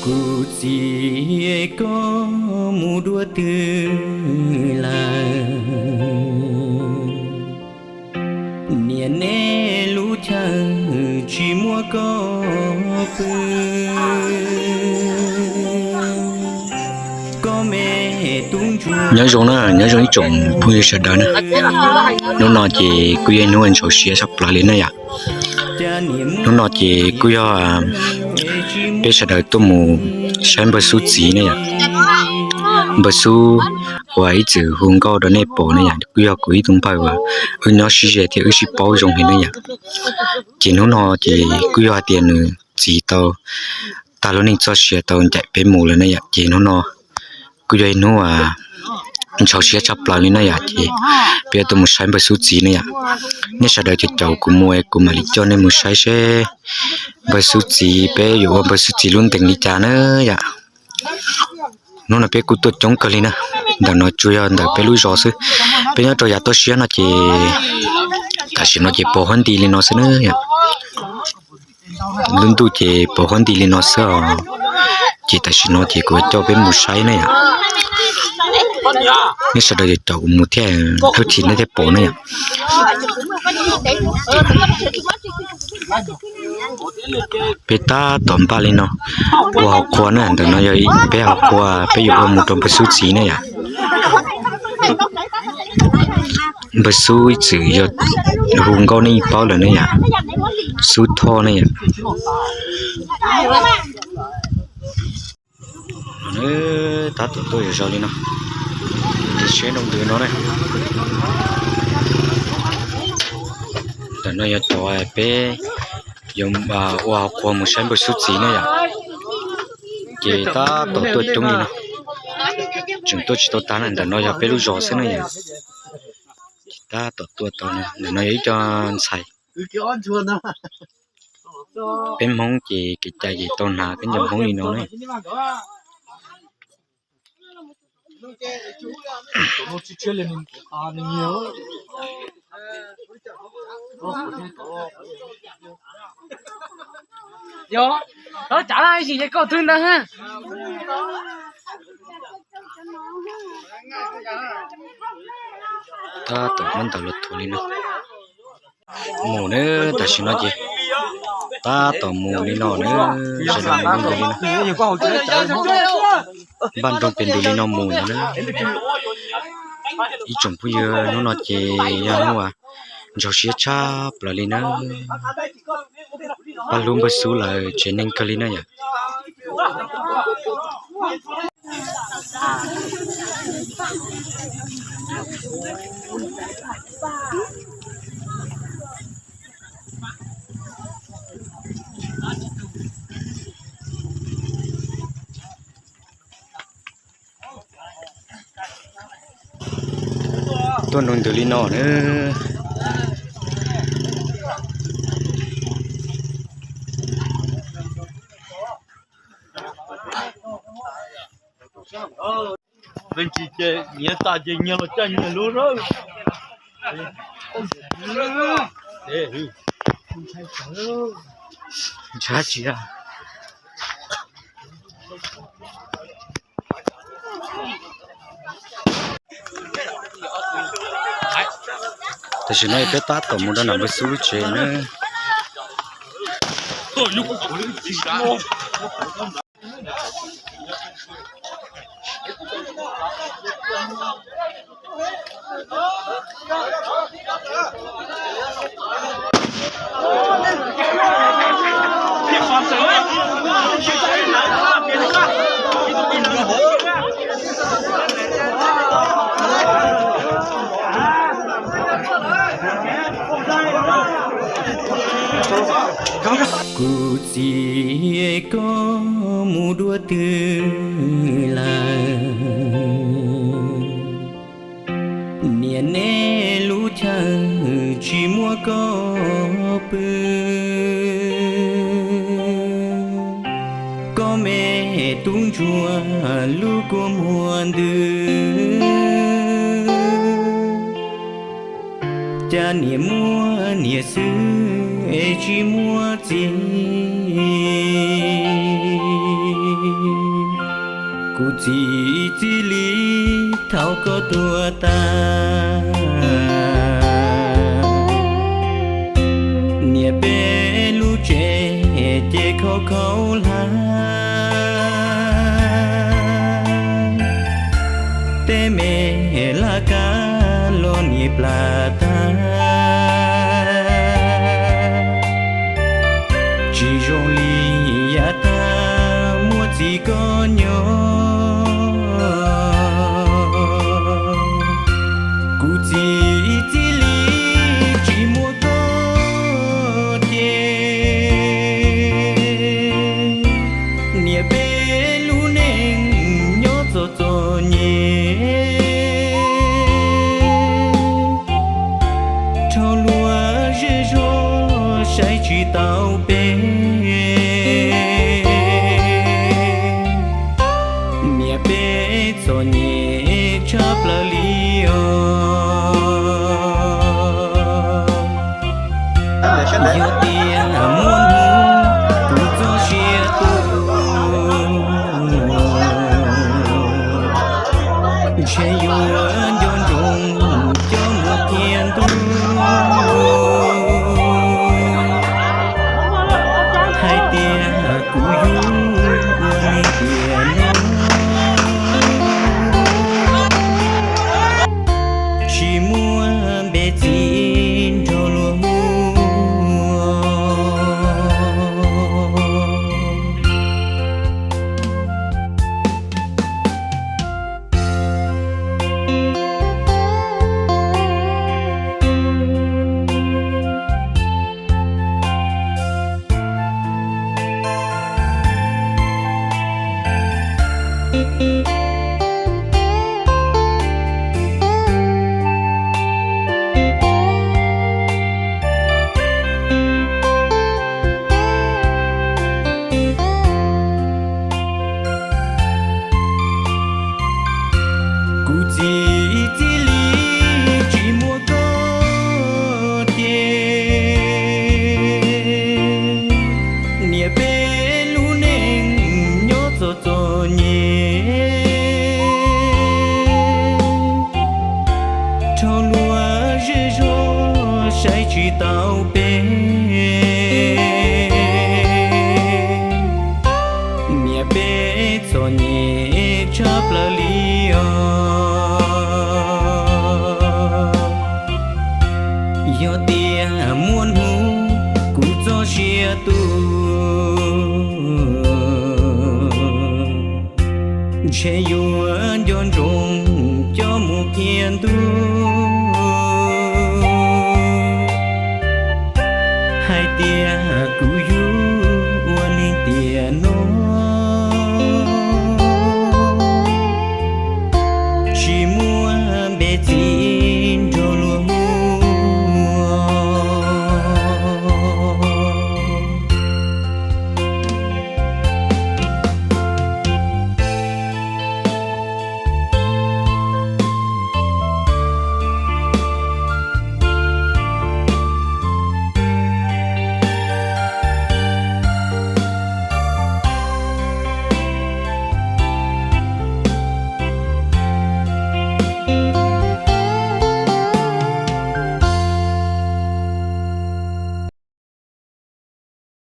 Kuv txiv, koj mus dua twg lawm? Niam neb lub chaw tsis muab koj pw, koj me tub ntsuag. Nyob zoo na, nyob zoo ib tsoom phooj ywg sawv daws na. Hnub no ces kuj yog ib hnub ntxhov siab tshaj plaws li na yom. Hnub no ces kuj yog peb sawv daws tuaj mus saib npawg Xub txiv na yom. Npawg Xub uas ib txwm hu nkauj rau nej pom na yom, kuj yog kuv ib tug npawg uas wb nyob sib ze thiab wb sib paub zoo heev na yom. Ces hnub no ces kuj yog hais tias nws txiv tau tag lub neej txoj sia tau ncaim peb mus lawm na yom. Ces hnub no kuj yog ib hnub ntxhov siab tshaj plaws li na yom, ces peb yuav tuaj mus saib npawg Xub txiv na yom. Nej sawv daws caum caum kuv mus es kuv mam li coj nej mus saib seb npawg Xub txiv, peb yuav ua npawg Xub txiv lub ntees li cas na yom. Hnub no peb kuj tuaj coob kawg li na, ntawm no tsuas yog ntawm peb lub zos xwb. Peb nyob rau yav toj siab no ces tam sim no ces pos huab nti li no xwb na yom. Lub ntuj ces pos huab nti li no xwb os. Ces tam sim no ces kuv coj peb mus saib na yom. Nej sawv daws caum kuv mus thiab, ib chim nej thiaj pom na yom. Peb tab tom npaj li no, ua hauv qhua na, ntawm no yog peb hauv qhua peb yuav ua mus rau npawg Xub txiv na yom. Npawg Xub ib txwm yog hu nkauj nej yeej paub lawm ne yom, Xub Thoj ne yom. Tab tom tuaj zom zaws li no, siab nroo ntws no ne. Ntawm no yog cov peb yuav ua hauv qhua mus saib npawg Xub txiv ne yom. Ces tab tom tuaj coob li no, tseem tuaj tsis tau tag na, ntawm no yog peb lub zos xwb ne yom. Ces tab tom tuaj tau, ntawm no yog ib co ntxhais. Peb Hmoob ces kev cai ces tau hnav khaub ncaws Hmoob li no ne. Yog, tov cav laj sim ces koj twg ntawd. Tab tom muab ntawv los thuav li no. Mus na, tam sim no ces tab tom mus li no na, sawv daws mus li no. Npaj nroog pes ntws li no mus ntag na. Ib tsoom phooj ywg, hnub no ces yog hnub uas ntxhov siab tshaj plaws li na. Paj hlub npawg Xub lawv tsev neeg kawg li na yom. Tuaj nroo ntws li no na. Me ntsis ces nyias tas ces nyias los coj nyias lub na. Ntshai tsis. Tam sim no peb tab tom mus rau nram npawg Xub lub tsev na. Kuv txiv, koj mus dua twg lawm? Niam neb lub chaw tsis muab koj pw, koj me tub ntsuag lub kua muag ntws. Cas niam muaj niam xwb es tsis muaj txiv. Txiv txij li thaum koj tuag tas, niam peb lub tsev ces khaub khaub hlab, tej me laj kab los niam plam tag. Tsis zoo li yav tag muaj txiv koj nyob, kuv txiv txij li tsis muaj koj ces niam peb lub neej nyob txom txom nyem, rho luag zej zog saib tsis taus peb. Niam peb txom nyem tshaj plaws li os. Yog tias muaj hnub kuv txoj sia tu, ntshe yuav nco ntsoov coj mus qhia ntuj hais tias kuv yug ua neeg tiam no. Tsis muaj npe txiv nrog luag hu. Kuv txiv txij li tsis muaj koj ces niam peb lub neej nyob txom txom nyem, rho luag zej zog saib tsis taus peb. Niam peb txom nyem tshaj plaws li os. Yog tias muaj hnub kuv txoj sia tu, ntshe yuav nco ntsoov coj mus qhia ntuj hais tias kuv yug ua neeg tiam no.